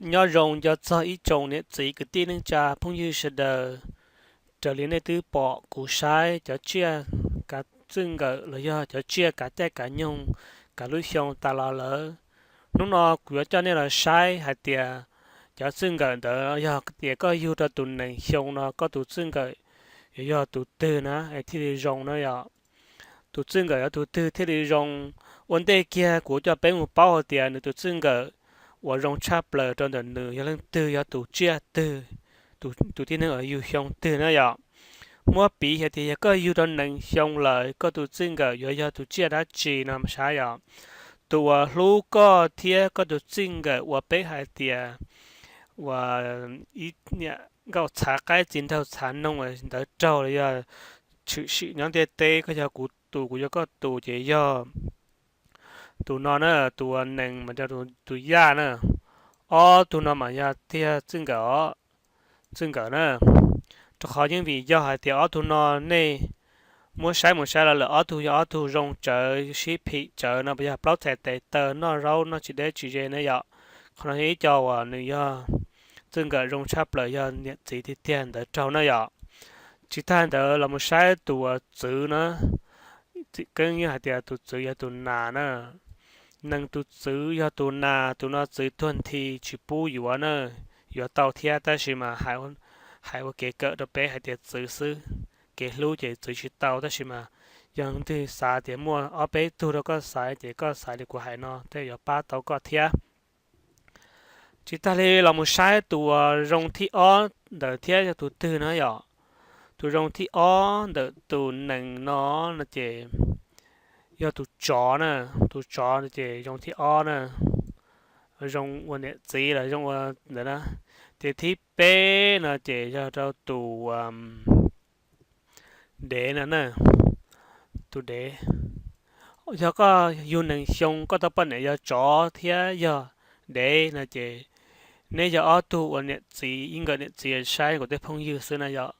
Nyob zoo nco txog ib tsoom niam txiv kwv tij neej tsa phooj ywg sawv daws. Raws li nej twb pom kuv saib cov tsiaj kav txwj nkawm los yog cov tsiaj kav caij kav nyoog, kav lub xyoo tas los lawm, hnub no kuv yuav coj nej los saib hais tias cov txwj nkawm ntawd yog tias koj yug rau tus nees xyoo no koj tus txwj nkawm yuav yog tus twg na es thiaj li zoo na yom. Tus txwj nkawm yog tus twg thiaj li zoo. Ua ntej kiag kuv coj peb mus paub hais tias nws tus txwj nkawm uas zoo tshaj plaws rau ntawm nws yog leej twg, yog tus tsiaj twg, tus tib neeg uas yug xyoo twg na yom. Muab piv hais tias yog koj yug rau nees xyoo lawm koj tus txwj nkawm yuav yog tus tsiaj dab tsi no mas saib yom. Tus uas hlub koj thiab koj tus txwj nkawm uas peb hais tias uas ib niam nkauj txhav qaib txiv nraug txhav noog ntawd raug los yog tshwm sim nyob ntiaj teb, koj yog kuv tus kuv yog koj tus ces yog tus no na, tus uas nees mas yog tus yaj na. Ob tug no mas yog tiag txwj nkawm os, txwj nkawm na. Rau qhov yeej vim yog hais tias ob tug no nej muab saib mus saib los lawm ob tug yog ob tug zoo tsawv sib phim tsawv no, yog plaub txhais tes taw noj zaub noj tsis deb tsis ze na yom. Qhov no yog ib co uas nws yog txwj nkawm zoo tshaj plaws yog niam txiv tiag tiag ntawd raug na yom. Tsis tag ntawd los mus saib tus uas txwv na, txim keeb yeej hais tias tus txwv yog tus nas na. Nees tus txwv yog tus nas, tus no txwv tuag nthi tsis pub yuav na, yuav tau thiab tab sis mas hais ua kev kawm rau peb hais tias txwv xwb, kev hlub ces txwv tsis tau tab sis mas yog twg xav tias muaj ob peb tug rau koj xaiv ces koj xaiv li kuv hais no tej yuav pab tau koj thiab. Tsis tag li los mus saib tus uas zoo thib ob ntawd thiab yog tus twg na yom. Tus zoo thib ob ntawm tus nees no no ces yog tus tsov na, tus tsov no ces zoo thib ob na, zoo ua niam txiv los zoo ua ntawd na. Ces thib peb no ces yog rau tus dev no na, tus dev. Yog koj yug nees xyoo koj tau poj niam yog tsov thiab yog dev no ces neb yog ob tug uas niam txiv ib nkawm niam txiv saib nkaus tej phooj ywg xwb na yom.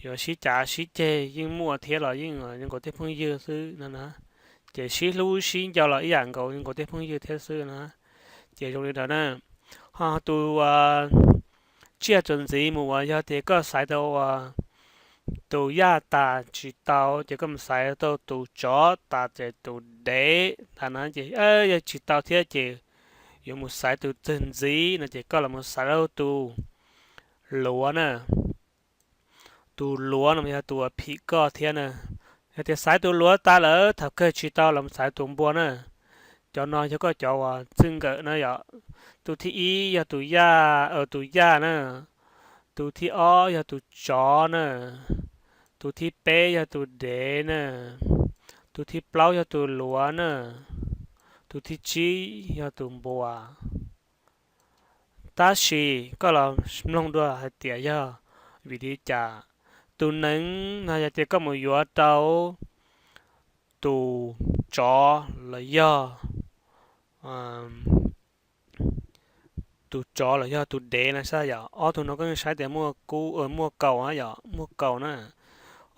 Yuav sib cav sib ceg yeej muaj thiab los yeej nkaus tej phooj ywg xwb no na. Ces sib hlub sib nco los ib yam nkaus nkaus tej phooj ywg thiab xwb na. Ces zoo li ntawd na. Ho tus tsiaj txuas ntxiv mus uas yog tias koj xaiv tau tus yaj tas tsis tau ces koj mus xaiv tau tus tsov tas ces tus dev tas na ces yog tsis tau thiab ces yuav mus xaiv tus txwg ntxiv no ces koj los mus xaiv tau tus luav na. Tus luav no yog tus uas phim koj thiab na. Yog tias xaiv tus luav tas lawm thaum kawg tsis tau los mus xaiv tus npua na. Cov no yog koj cov uas txwj nkawm na yom. Tus thib ib yog tus yaj, tus yaj na. Tus thib ob yog tus tsov na. Tus thib peb yog tus dev na. Tus thib plaub yog tus luav na. Tus thib tsib yog tus npua. Tab sis koj los mloog dua hais tias yog vim li cas tus nees no yog tias koj mus yuav rau tus tsov los yog tus tsov los yog tus dev no saib yom, ob tug no koj yeej saib tias muaj kub muaj kaus yom, muaj kaus na.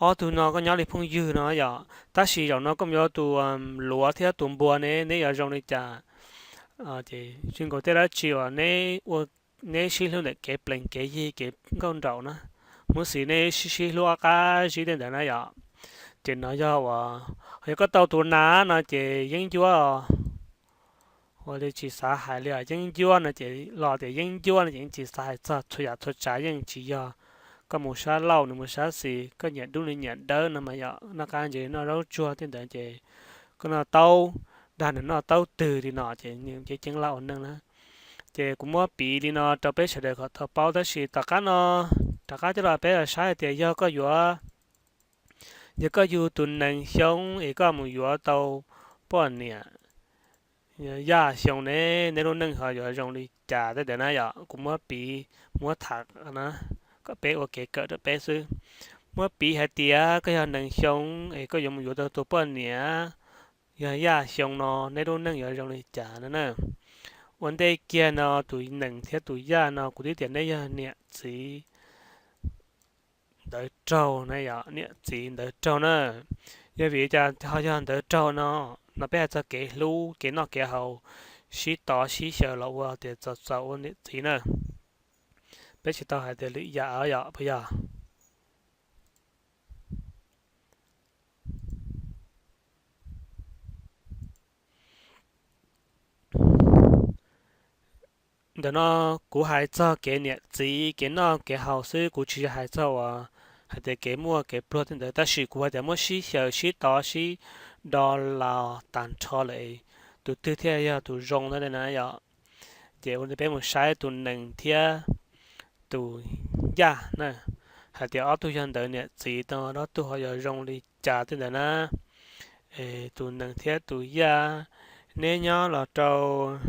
Ob tug no koj nyob li phooj ywg no yom, tab sis zaum no koj mus yuav tus luav thiab tus npua ne, neb yuav zoo li cas? Ces zoo nkaus tej dab tsi uas neb sib hlub ntawm kev plees kev yig kev nkauj nraum na, muab xis neb sib sib hlub ob qab zib tej ntawd na yom. Ces no yog uas yog koj tau tus nas no ces yeeb ncuab ua li tsis xav hais li os, yeeb ncuab no ces los tias yeeb ncuab no ces yeej tsis xav hais txog txhua yam txhua tsav, yeej tsis yog koj mus sab laug nws mus sab xis, koj nyiam dub nws nyiam dawb no mas yom, noj qab ntsis noj zaub tsuag tej ntawd ces koj noj taub, dag nws noj taub twg li no ces nws ceev ceev laj ua neej na. Ces kuv muab piv li no rau peb sawv daws kom tau paub tab sis tom qab no rov qab coj los peb los saib hais tias yog koj yuav, yog koj yug tus nees xyoo es koj mus yuav tau poj niam yaj xyoo ne, neb lub neej ho yuav zoo li cas tej ntawd na yom. Kuv muab piv, muab tham na, kom peb ua kev kawm rau peb xwb. Muab piv hais tias koj yog nees xyoo es koj yuav mus yuav tau tus poj niam yog yaj xyoo no, neb lub neej yuav zoo li cas no na. Ua ntej kiag no tus nees thiab tus yaj no kuv twb tias neb yog niam txiv ntawv raug na yom, niam txiv ntawv raug na. Yog vim li cas ho yog ntawv raug no? No peb hais txog kev hlub kev noj kev haus, sib tov sib xyaw los ua tias txom txom ua niam txiv na. Peb tsis tau hais tias lwm yam yom, puas yog? Ntawm no kuv hais txog kev niam txiv kev noj kev haus xwb, kuv tsis yog hais txog uas hais tias kev muaj kev pluag tej ntawd, tab sis kuv hais tias muab sib xyaw sib tov sib do los tag nrho lawm, tus twg thiaj yog tus zoo ntawd na yom. Ces ua li peb mus saib tus nees thiab tus yaj na, hais tias ob tug yog ntawd niam txiv tau ob tug ho yog zoo li cas tej ntawd na. Tus nees thiab tus yaj, neb nyob los rau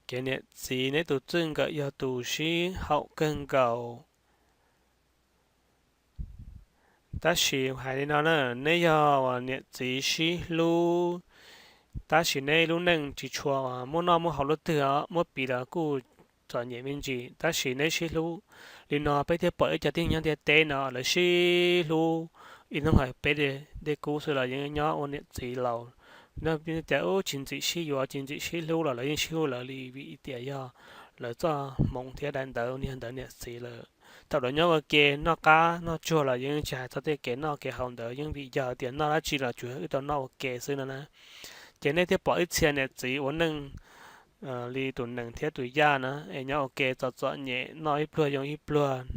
kev niam txiv neb tus txij nkawm yog tus sib haum kawg nkaus. Tab sis hais li no na, neb yog uas niam txiv sib hlub, tab sis neb lub neej tsis tshua muaj noj muaj haus lub twg os, muab piv los kuj txom nyem me ntsis, tab sis neb sib hlub. Li no peb thiaj pom ib co tib neeg nyob ntiaj teb no lawv sib hlub ib hnub hais peb dej kub xwb los yeej nyob ua niam txiv laus. Nyob tias ub tsis ntxim sib yuav tsis ntxim sib hlub los lawv yeej sib hlub lawv li vim tias yog lawv txoj hmoov thiab daim ntawv yog ntawv niam txiv lawm. Thaum lawv nyob ua ke noj qab noj tsuag los yeej tsis hais txog tej kev noj kev haus ntawd, yeej vim yog tias noj dab tsi los tsuas yog wb tau noj ua ke xwb no na. Ces nej thiaj pom ib txhia niam txiv ua neej li tus nees thiab tus yaj na, es nyob ua ke txom txom nyem, noj ib pluag yoo ib pluag,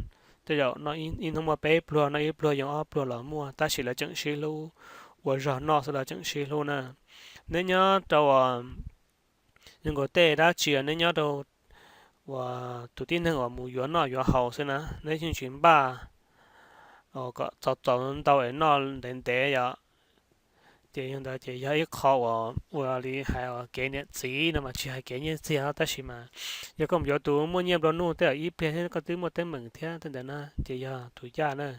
tej zaum ib hnub muaj peb pluag, noj ib pluag yoo ob pluag los muaj, tab sis lawv tseem sib hlub, ua zog noj xwb los tseem sib hlub na. Neb nyob rau zoo nkaus tej dab tsi, neb nyob rau uas tus tib neeg uas mus yuav noj yuav haus xwb na, neb yeej tsis npaj kom txaus txaus ntau es noj ntev ntev yom. Ces yog ntawd ces yog ib qho uas ua li hais kev niam txiv no mas tsis hais kev nyiaj txiag, tab sis mas yog koj mus yuav tus muaj nyiaj nplua nuj tej ib pliag thiab koj twb muaj teeb meem thiab tej ntawd na, ces yog tus yaj na.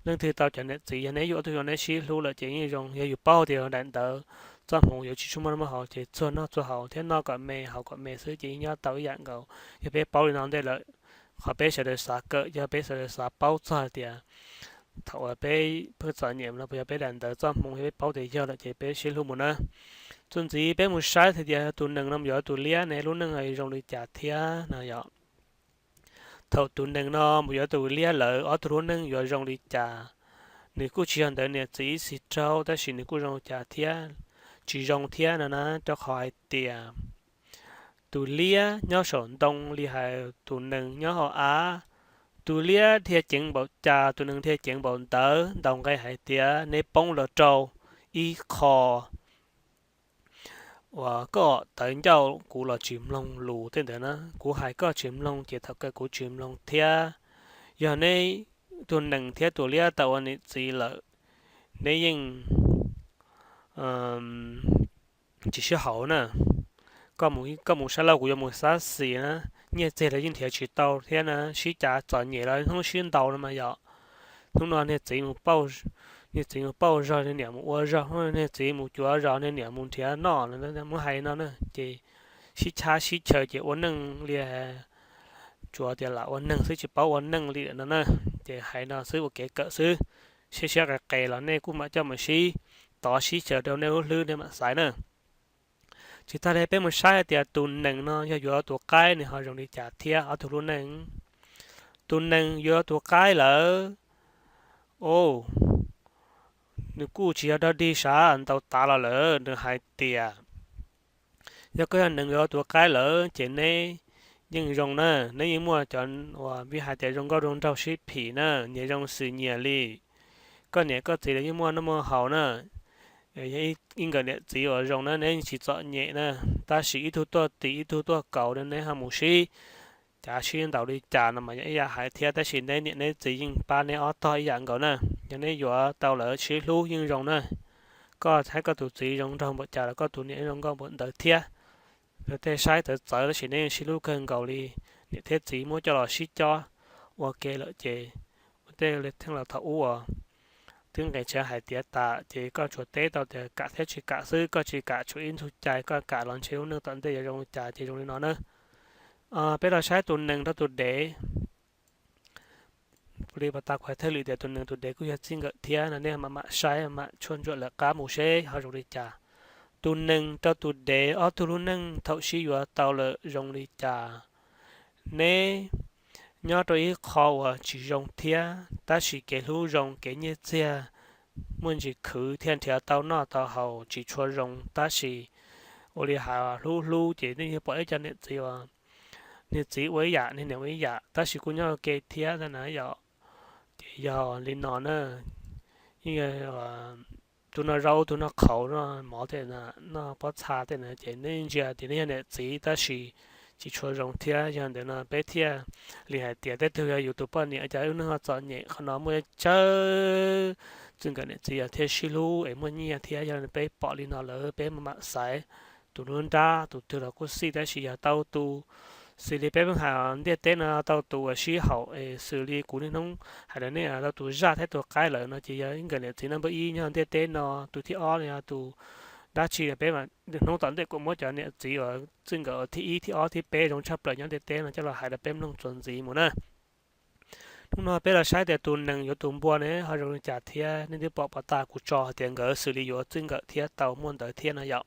Leej twg tau cov niam txiv, yog neb yuav ob tug zoo neb sib hlub lawm ces yeej zoo. Yog yus paub tias daim ntawv txoj hmoov yuav tsis tshua muaj noj muaj haus ces txuag noj txuag haus thiab noj kom me haus kom me xwb ces yeej nyob tau ib yam nkaus. Yog peb paub li no ntej lawm, qhov peb sawv daws xav kawm yog peb sawv daws xav paub txog hais tias thaum uas peb pheej txom nyem no puas yog peb daim ntawv txoj hmoov, yog peb paub tias yog lawm ces peb sib hlub mus na. Txuas ntxiv peb mus saib hais tias tus nees no mus yuav tus liab ne lub neej zoo li cas thiab no yom. Thaum tus nees no mus yuav tus liab lawm ob tug lub neej yuav zoo li cas? Nws kuj tsis yog ntawd niam txiv ib txhis raug tab sis nws kuj zoo li cas thiab tsis zoo thiab no na, rau qhov hais tias tus liab nyob saum ntoo li hais tus nees nyob hauv av. Tus liab dhia ceev npaum cas tus nees dhia ceev npaum ntawd, ntaus nqe hais tias neb poob los rau ib qho uas koj tawv ncauj kuv los tsis mloog lus tej ntawd na. Kuv hais koj tsis mloog ces thaum kawg kuv tsis mloog thiab. Yog neb tus nees thiab tus liab tau ua niam txiv lawm, neb yeej tsis sib haum na. Koj mus saib lauj, kuv yuav mus xab xis na, nyiaj txiag los yeej nrhiav tsis tau thiab na, sib cav txom nyem los hnub sib ntaus no mas yom. Hnub no niag txiv mus pauj, niag txiv mus pauj zog, niag niam mus ua zog, niag txiv mus cuav zos, niag niam mus nrhiav noj, muab hais no na, ces sib chab sib chaw ces ua neej li tsuas tias lam ua neeg xwb tsis paub ua neej li lawm no na. Ces hais no xwb ua kev kawm xwb, siab siab qis qis los nej kuj mam coj mus sib tov sib xyaw rau nej lub hlwb nej mam xaiv na. Tsis tag li peb mus saib hais tias tus nees no yog yuav tus qaib nws ho zoo li cas thiab ob tug lub neej. Tus nees yuav tus qaib lawm, o, nws kuj tsis yog dog dig sav ntau tas los lawm, nws hais tias yog koj yog nees yuav tus qaib lawm ces neb yeej zoo na, neb yeej muaj cov uas vim hais tias zoo nkauj zoo nraug sib phim na, nyias zoo xws nyias li. Koj niam koj txiv los yeej muaj noj muaj haus na. Yog ib nkawm niam txiv uas zoo na neb tsis txom nyem na, tab sis ib tug tuaj tim ib tug tuaj kaus neb ho mus sib cav sib ntaus li cas no mas yog ib yam hais thiab, tab sis neb niam neb txiv yeej pab neb ob tog ib yam nkaus na. Yog neb yuav tau lawv sib hlub yeej zoo na. Koj thiab koj tus txiv zoo nraug npaum cas los koj tus niam zoo nkauj npaum ntawd thiab. Tej saib txawv txawv tab sis neb yeej sib hlub kawg nkaus li. Niam thiab txiv muab coj los sib cob ua ke lawm ces ua tej li theej los thaum ub uas twb nqis tsev hais tias tas ces koj tsuas teb tau tias kam thiab tsis kam xwb, koj tsis kam tshuav ib ntxug cai, koj kam los ntshe lub neej tom ntej yuav zoo li cas ces zoo li no na. Peb los saib tus nees rau tus dev. Li pas tas kuv hais thawj lwm tias tus nees tus dev kuj yog txij nkawm thiab no, nej mam mam saib mam tshuaj ntsuam lawv qab mus seb ho zoo li cas. Tus nees rau tus dev ob tug lub neej thaum sib yuav tau lawm zoo li cas? Neb nyob rau ib qho uas tsis zoo thiab, tab sis kev hlub zoo kev nyiaj txiag muaj ntsis khwv thiaj nrhiav tau noj tau haus tsis tshua zoo, tab sis ua li hais hlub hlub ces nej yeej pom ib co niam txiv uas niag txiv ua ib yam niag niam ua ib yam tab sis kuj nyob ua ke thiab na yom. Ces yog li no na, tus no zaub tus no qhauv no mov tej no, noj pob txha tej no ces nej ntsia tias nej yog niam txiv tab sis tsis tshua zoo thiab. Yog ntawd no peb thiaj li hais tias tej tug yog yus tus poj niam cas wb neej ho txom nyem qhov no. Muaj chaw txij nkawm niam txiv yog thiaj sib hlub es muaj nyiaj thiab. Yog peb pom li no lawm peb mam xaiv tus nruab nrab, tus twg los kuj xij tab sis yog tau tus, xws li peb pheej hais ntiaj teb no tau tus uas sib haum es xws li kuv niaj hnub hais rau nej tau tus zaj thiab tus qaib lawm no ces yog ib nkawm niam txiv no npawb ib. Nyob ntiaj teb no tus thib ob no yog tus dab tsi, peb hnub tom ntej kuv muab cov niam txiv uas txij nkawm thib ib thib ob thib peb zoo tshaj plaws nyob ntiaj teb no coj los hais rau peb mloog txuas ntxiv mus na. Hnub no peb los saib tias tus nees yuav tus npua ne ho zoo li cas thiab. Nej twb pom pov tag kuv tso hais tias nkawd xws li yuav txij nkawm thiab tau muaj ntawd thiab no yom.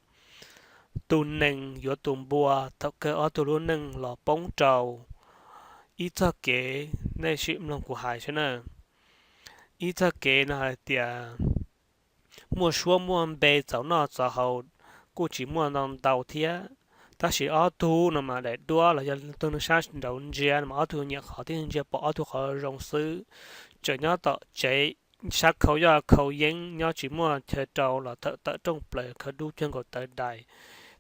Tus nees yuav tus npua thaum kawg ob tug lub neej los poob rau ib txoj kev, nej sim mloog kuv hais saib na. Ib txoj kev no hais tias muaj suab muaj npe txaus noj txaus haus kuj tsis muaj ntau ntau thiab, tab sis ob tug no mas daim duab los yog tus neeg sab nraud ntsia no mas ob tug nyiam qhov tib neeg ntsia pom ob tug qhov zoo xwb. Tseem nyob tom tsev, sab khau yoj khau yeeb nyob tsis muaj chaw rau los thawm tawm rooj plaws khaws dub cuag nkaus tawv dais.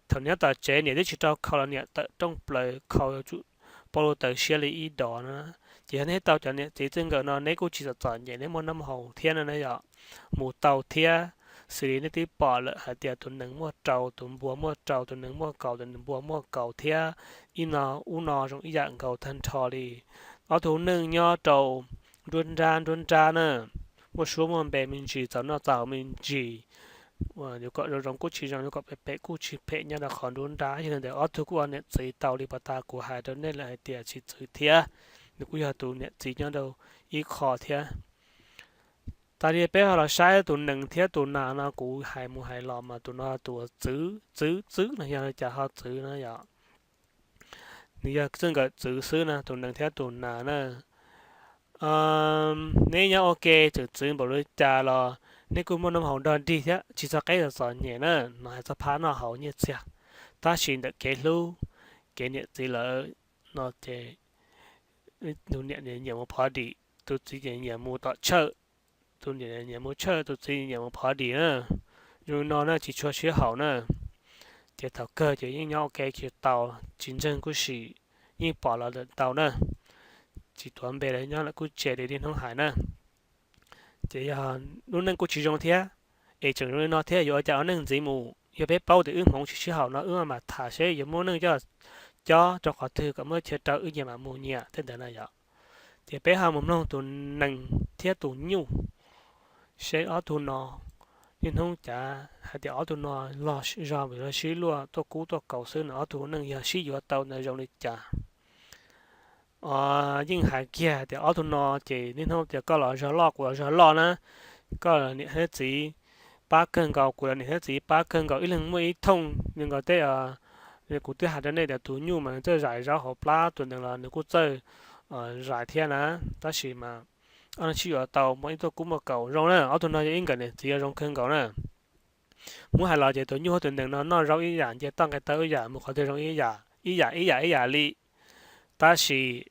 Thaum nyob tom tsev niam twb tsis rau khau los niam tawm rooj plaws khau pau lug tawv siab li ib dos na. Ces yog neb tau cov niam txiv txij nkawm no neb kuj tsis txom txom nyem, neb muaj noj muaj haus thiab no na yom, mus tau thiab. Xws li nej twb pom lawm hais tias tus nees muaj rau, tus npua muaj rau, tus nees muaj kaus, tus npua muaj kaus thiab. Ib no ub no zoo ib yam nkaus tag nrho li. Ob tug neej nyob rau nruab nrab nruab nrab na, muaj suab muaj npe me ntsis, txaus noj txaus haus me ntsis, yuav kom zoo zoo kuj tsis zoo, yuav kom phem phem kuj tsis phem nyob rau qhov nruab nrab. Yog li ntawd ob tug kuj ua niam txiv tau li pov tag kuv hais rau nej lawm hais tias tsis txwv thiab, nws kuj yog tus niam txiv nyob rau ib qho thiab. Tas li peb ho los saib tus nees thiab tus nas no, kuv hais mus hais los mas tus no tus txwv txwv txwv no yog li cas ho txwv no yom. Nws yog txij nkawm txwv xwb no, tus nees thiab tus nas na. Neb nyob ua ke txwv txwv npaum li cas los neb kuj muaj noj haus nrog dig thiab tsis txog qeb txom txom nyem na, no hais txog phab noj haus nyiaj txiag. Tab sis ntawm kev hlub, kev niam txiv lawm no ces tus niam nyiam mus phov dim, tus txiv nyiam mus tom tshawj, tus niam nyiam mus tshawj, tus txiv nyiam mus phov dim na. Zoo no na tsis tshua sib haum na. Ces thaum kawg ces yeej nyob ua ke tsis tau, tsis ntseeg kuj sim, yeej pom los lawm tau na. Tsis tuav npe los nyob lawm kuj tseg li niaj hnub hais na. Ces yog lub neej kuj tsis zoo thiab, es tseem zoo li no thiab yuav ua cas ua neej ntxiv mus. Yog peb paub tias wb hmoov tsis sib haum no wb mam tham seb yuav muab neej coj cob rau qhov twg kom muaj chaw rau wb nyias mam mus nyias tej ntawd na yom. Ces peb ho mus mloog tus nees thiab tus nyuj seb ob tug no niaj hnub cas hais tias ob tug no los zog vim los sib luaj tuaj kub tuaj kaus xwb no, ob tug neej yog sib yuav tau ntawd zoo li cas. Yeej hais kiag tias ob tug no ces niaj hnub tias koj los zog loj kuv los zog loj na, koj niam thiab txiv pab kawg nkaus, kuv los niam thiab txiv pab kawg nkaus, ib leeg muaj ib thooj li nkaus tej. Kuv twb hais rau nej tias tus nyuj mas nws txawj zais zaub hauv plab, tus nees los nws kuj txawj zais thiab na, tab sis mas ob neeg sib yuav tau muaj ib tuaj kub muaj kaus zoo na, ob tug no yog ib nkawm niam txiv zoo kawg nkaus na. Muab hais los ces tus nyuj thiab tus nees no noj zaub ib yam, nce toj nqe taw ib yam, mus qhov twg zoo ib yam ib yam ib yam ib yam li. Tab sis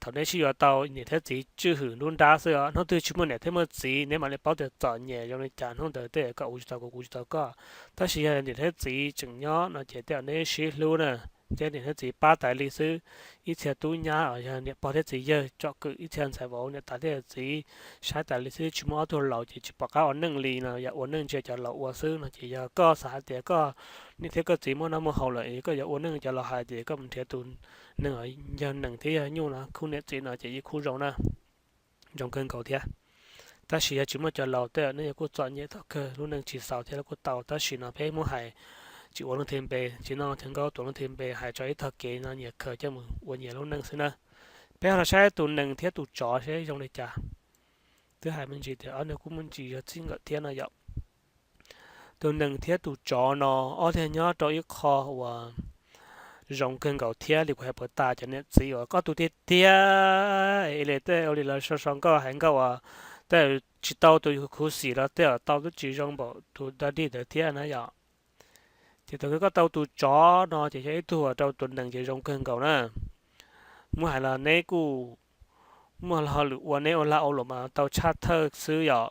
thaum neb sib yuav tau niam thiab txiv tswj hwm nruab nrab xwb os, hnub twg tsis muaj niam thiab muaj txiv neb mam li paub tias txom nyem zoo li cas, hnub ntawd tej koj ua tsis tau kuv, kuv tsis tau koj. Tab sis yog niam thiab txiv tseem nyob no ces tej zaum neb sib hlub na, thiab niam thiab txiv pab tas li xwb. Ib txhia tub nyab os, yog niam pog thiab txiv yawg tsom kwm, ib txhia ntxhais vauv niam tais thiab txiv saib tas li xwb, tsis muaj ob tug laus ces tsis pom qab ua neej li no, yog ua neej ntsia cov laus ua xwb no ces yog koj xav hais tias koj niam thiab koj txiv muaj noj muaj haus lawm es koj yuav ua neej cov laus hais ces koj mus nrhiav tus neeg yog nees thiab yog nyuj no khub niam txiv no ces yeej khub zoo na, zoo kawg nkaus thiab. Tab sis yog tsis muaj cov laus tej nej yuav kuj txom nyem thaum kawg, lub neej tsis xaus thiab los kuj tau, tab sis no peb muab hais tsis ua leej twg npe, tsis noj tsis nkaub tuav leej twg npe, hais tso ib tog kev no nyias khaws coj mus ua nyias lub neej xwb na. Peb ho los saib tus nees thiab tus tsov seb zoo li cas. Twb hais me ntsis tias ob neeg kuj muaj ntsis yog txij nkawm thiab no yom. Tus nees thiab tus tsov no ob leeg nyob rau ib qho uas zoo kawg nkaus thiab li kuv hais puas tas. Cov niam txiv uas koj tu tiag tiag es li tej ua li lawv sau sau nkauj hais nkauj uas tej tsis tau tus khuv xim los tej tau twb tsis zoo npaum tus dog dig ntawd thiab na yom. Ces thaum koj tau tus tsov no ces yog ib tug uas rau tus nees ces zoo kawg nkaus na. Muab hais los neb kuj muaj lo lus ua neb ua lag ua luam mas tau tshaj thawj xwb yom.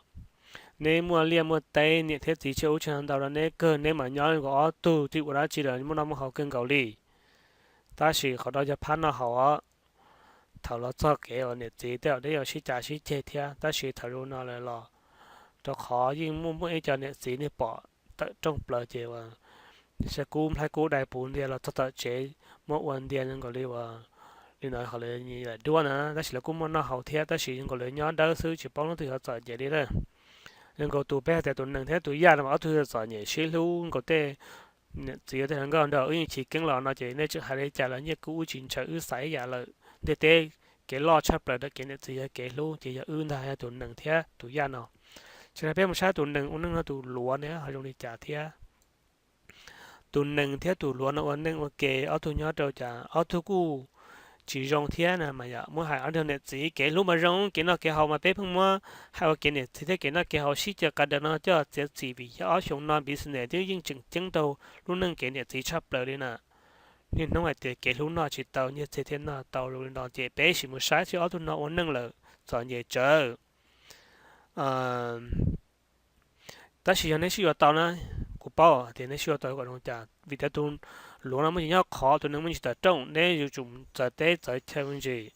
Neb muaj liaj muaj teb niam thiab txiv tshiab ub tshiab no ntau rau neb kawg, neb mas nyob nkaus ob tug tsis ua dab tsi los muaj noj muaj haus kawg nkaus li. Tab sis qhov no yog phab noj haus os. Thaum los txog kev uas niam txiv tej zaum neb yuav sib cav sib ceg thiab, tab sis thaum zoo no lawm los rau qhov yeej muaj muaj ib co niam txiv nej pom tawm rooj plaws ces uas niam sab kub nplhaib kub dai puv ntiag los txog tom tsev muab ua ntiag zoo nkaus li uas li no qhov lawv daim duab na, tab sis lawv kuj muaj noj haus thiab, tab sis zoo nkaus lawv nyob dawb xwb tsis paub hnub twg yuav txom nyem li na. Zoo nkaus tus peb hais tias tus nees thiab tus yaj no mas ob tug txom nyem sib hlub nkaus tej niam txiv tej hluas nkauj nrog wb yeej chiv keeb los no ces nej tseem hais li cas los nyiaj kub wb tsis ntshaw, wb xaiv ib yam lawm. Ntiaj teb kev loj tshaj plaws ntawm kev niam txiv yog kev hlub, ces yog wb ntag yog tus nees thiab tus yaj no. Tsis tas peb mus saib tus nees ua neej no tus luav ne ho zoo li cas thiab. Tus nees thiab tus luav no ua neej ua ke ob tug nyob rau cas ob tug kuj tsis zoo thiab na mas yom. Muab hais ob tug niam txiv kev hlub mas zoo, kev noj kev haus mas peb pheej muab hais ua kev niam txiv thiab kev noj kev haus sib cav qas daws no coj txiav txim vim yog ob xyoo no business twb yeej tseem ceeb rau lub neej kev niam txiv tshaj plaws li na. Niaj hnub hais tias kev hlub noj tsis tau, nyiaj txiag thiaj noj tau zoo li no ces peb sim mus saib seb ob tug no ua neej lawm txom nyem tsawv. Tab sis yog neb sib yuav tau na, kuv paub tias neb sib yuav tau kom zoo cas vim tias tus luav no muaj tsis nyob qhov, tus nees muaj tsis tawm rooj, neb yuav tsum txawv teb txawv chaw me ntsis.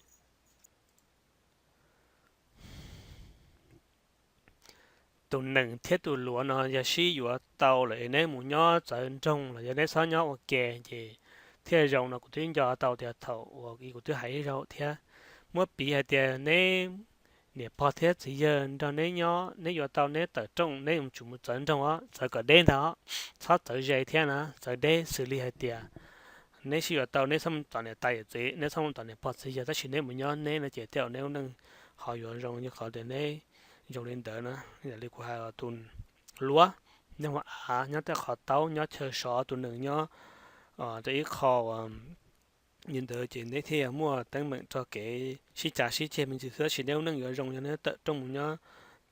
Tus nees thiab tus luav no yog sib yuav tau lawm es neb mus nyob txawv nroog los yog neb txhob nyob ua ke ces thiaj zoo no kuv twb nco tau tias thaum uas kuv twb hais ib zaug thiab. Muab piv hais tias neb niam pog thiab txiv yawg nrog neb nyob, neb yuav tau neb tawm rooj neb yuav tsum mus txawv nroog os, txawv kom deb ntag os, txhob txawv ze thiab na, txawv deb xws li hais tias neb sib yuav tau neb txhob mus tom niam tais yawm txiv, neb txhob mus tom niam pog txiv yawg, tab sis neb mus nyob neb no ces tej zaum neb lub neej ho yuav zoo li qhov tias neb zoo li ntawd na. Yam li kuv hais tus luav, neb mus av nyob tej qhov taub nyob chaw sov, tus nees nyob rau ib qho li ntawd ces neb thiaj muaj teeb meem rau kev sib cav sib ceg me ntsis xwb, tab sis neb lub neej yuav zoo yog neb tawm rooj mus nyob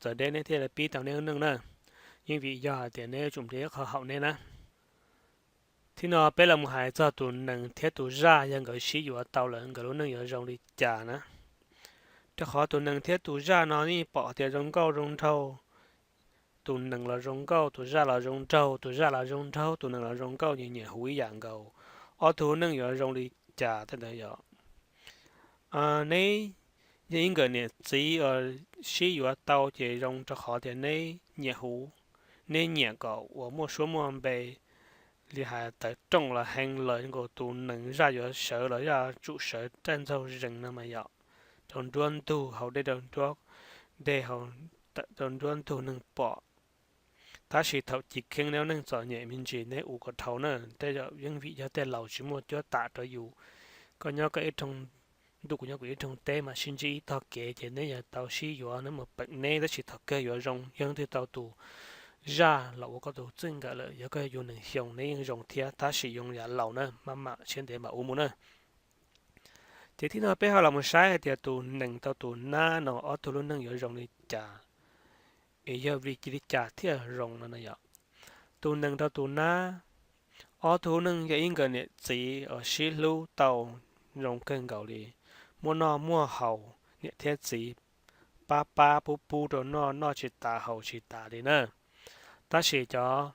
txawv deb neb thiaj li pib tau neb lub neej na. Yeej vim yog hais tias neb yuav tsum nrhiav ib qho haum neb na. Thib no peb los mus hais txog tus nees thiab tus zaj, yog nkawd sib yuav tau lawm nkawd lub neej yuav zoo li cas na. Rau qhov tus nees thiab tus zaj no yeej pom tias zoo nkauj zoo nraug, tus nees los zoo nkauj, tus zaj los zoo nraug, tus zaj los zoo nraug, tus nees los zoo nkauj, nyiam nyiam huv ib yam nkaus, ob tug lub neej yuav zoo li cas tej ntawd yom. Neb yog ib nkawm niam txiv uas sib yuav tau ces zoo rau qhov tias neb nyiam huv, neb nyiam kom uas muaj suab muaj npe li hais tawm rooj los hee los nkaus tus nees zaj yuav sawv los zaj tsum sawv raj ntxaug zees no mas yom, rau nruab ntug haus dej rau nruab dej haus, tawm rau nruab ntug neeg pom. Tab sis thaum chiv kheeb neb lub neej txom nyem me ntsis neb ua kom dhau na, tej zaum yeej vim yog tej laus tsis muaj cuab tam rau yus. Koj nyob koj ib rooj ntuj, kuv nyob kuv ib rooj teb mas sib ntsib ib tog kev ces neb yog tau sib yuav neb mus peem neb, tab sis thaum kawg yuav zoo yog leej twg tau tus zaj los ua koj tus txij nkawm lawm, yog koj yug nees xyoo neb yeej zoo thiab, tab sis yoo yam laus na, maj mam siab ntev mam ua mus na. Ces thib no peb ho los mus saib hais tias tus nees tau tus nab no ob tug lub neej yuav zoo li cas, es yog vim li cas thiaj zoo no na yom. Tus nees rau tus nab, ob tug lub neej yog ib nkawm niam txiv uas sib hlub tau zoo kawg nkaus li, muaj noj muaj haus, niam thiab txiv pab pab pub pub rau noj, noj tsis tas haus tsis tas li na. Tab sis cov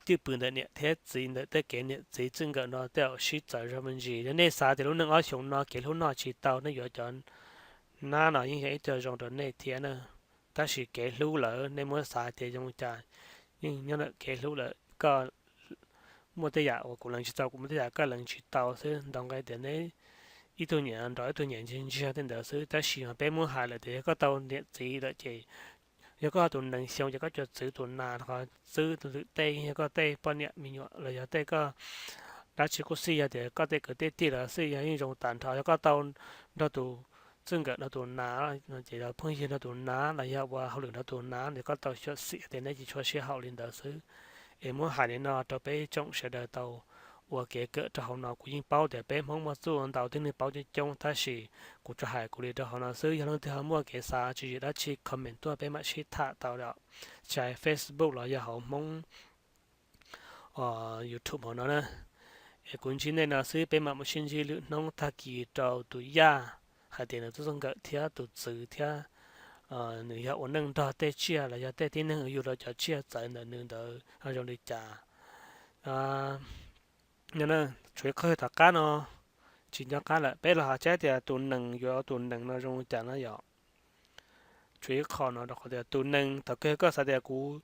cwj pwm ntawm niam thiab txiv ntawm tej kev niam txiv txij nkawm no tej zaum sib txawv zog me ntsis. Yog nej xav tias lub neej ob xyoos no kev hlub noj tsis tau, nej yuav cov nab no yeej yog ib co zoo rau nej thiab na. Tab sis kev hlub lawm nej muab xav tias zoo li cas, yeej nyob ntawm kev hlub lawm. Koj muaj tej yam uas kuv lees tsis tau, kuv muaj tej yam koj lees tsis tau xwb, ntaus nqe tias neb ib tug nyiam nrov ib tug nyiam ntsiag ntsiag tej ntawd xwb. Tab sis mas peb muab hais lawm tias yog koj tau niam txiv lawm ces yog koj tus nees xyoo ces koj cov txwv tus nas ho txwb tus twm tej, yog koj tej poj niam me nyuam los yog tej koj dab tsi kuj xij, yog tias koj tej kwv tej tij los xij yog yeej zoo tas nrho. Yog koj tau nrog tus txij nkawm nrog tus nav, ces yog phooj ywg nrog tus nav los yog ua hauj lwm nrog tus nav ces koj tau xyuam xim tias nej tsis tshua sib haum li ntawd xwb. Es muab hais li no rau peb tsoom sawv daws tau ua kev kawm rau hauv no. Kuv yeej paub tias peb Hmoob muaj txuj ntau, tib neeg paub coob coob, tab sis kuv tsuas hais kuv li rau hauv no xwb. Yog leej twg ho muaj kev xav tswv yim dab tsi comment tuaj peb mam sib tham tau, tshais Facebook los yog hauv Hmoob YouTube hauv no na. Es kuv ntsib nej no xwb, peb mam mus sib ntsib lwm hnub. Tag kis rau tus Yaj, hais tias nws txoj nkawm thiab tus txwv thiab nws yog ua neej nrog tej tsiaj los yog tej tib neeg yug rau cov tsiaj txawv ntawm nws ntawd ho zoo li cas. Tshuav ib qho tom qab no, tsis nco qab lawm, peb los hais tsaib tias tus nees yuav tus nees no zoo li cas na yom. Tshuav ib qho no rau qhov tias tus nees, thaum kawg koj xav tias kuv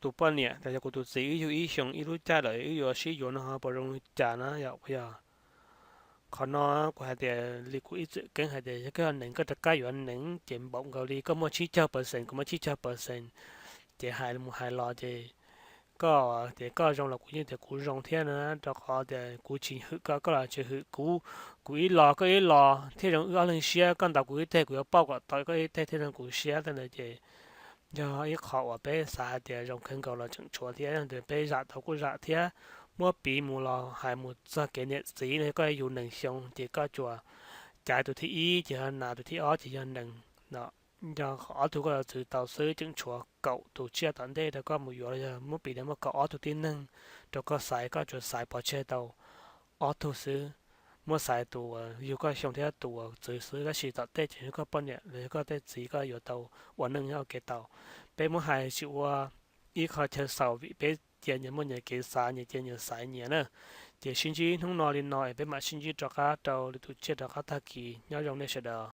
tus poj niam los yog kuv tus txiv wb yug ib xyoos ib lub caij lawm wb yuav sib yuav no ho puas zoo li cas na yom. Yog qhov no kuv hais tias li kuv ib txwm keeb hais tias yog koj yog nees koj rov qab yuav nees ces npaum nkaus li koj muaj tsib caug percent, kuv muaj tsib caug percent, ces hais mus hais los ces koj tias koj zoo los kuv yeej tias kuv zoo thiab na, rau qhov tias kuv tsis hwm koj, koj los tsis hwm kuv. Kuv ib los koj ib los thiaj zoo wb ob leeg siab, koj ntaus kuv ib teg kuv yuav pauj kom tau koj ib teg thiaj zoo kuv siab tej ntawd ces yog ib qho uas peb xav hais tias zoo kawg nkaus los tseem tshuav thiab. Peb zam tau kuj zam thiab, muab piv mus los hais mus txog kev niam txiv no, koj yug nees xyoo ces koj tsuas caiv tus thib ib ces yog nas, tus thib ob ces yog nees no. Yog ob tug koj yuav txwv tau xwb, tseem tshuav kaum tus tsiaj tom ntej rau koj mus yuav los yog muab piv rau muaj kaum ob tug tib neeg rau koj xaiv, koj tsuas xaiv pov tseg tau ob tug xwb. Muab xaiv tus uas yug koj xyoo thiab tus uas txwv xwb, tab sis tom tej tseem yog koj poj niam los yog koj tej txiv koj yuav tau ua neej nyob ua ke tau. Peb muab hais tsis ua ib qho chaw xaus vim peb cia nyias muaj nyias kev xav, nyias cia nyias xaiv nyias na. Ces sib ntsib hnub no li no es peb mam sib ntsib rov qab rau lwm tus tsiaj rov qab tag kis. Nyob zoo nej sawv daws.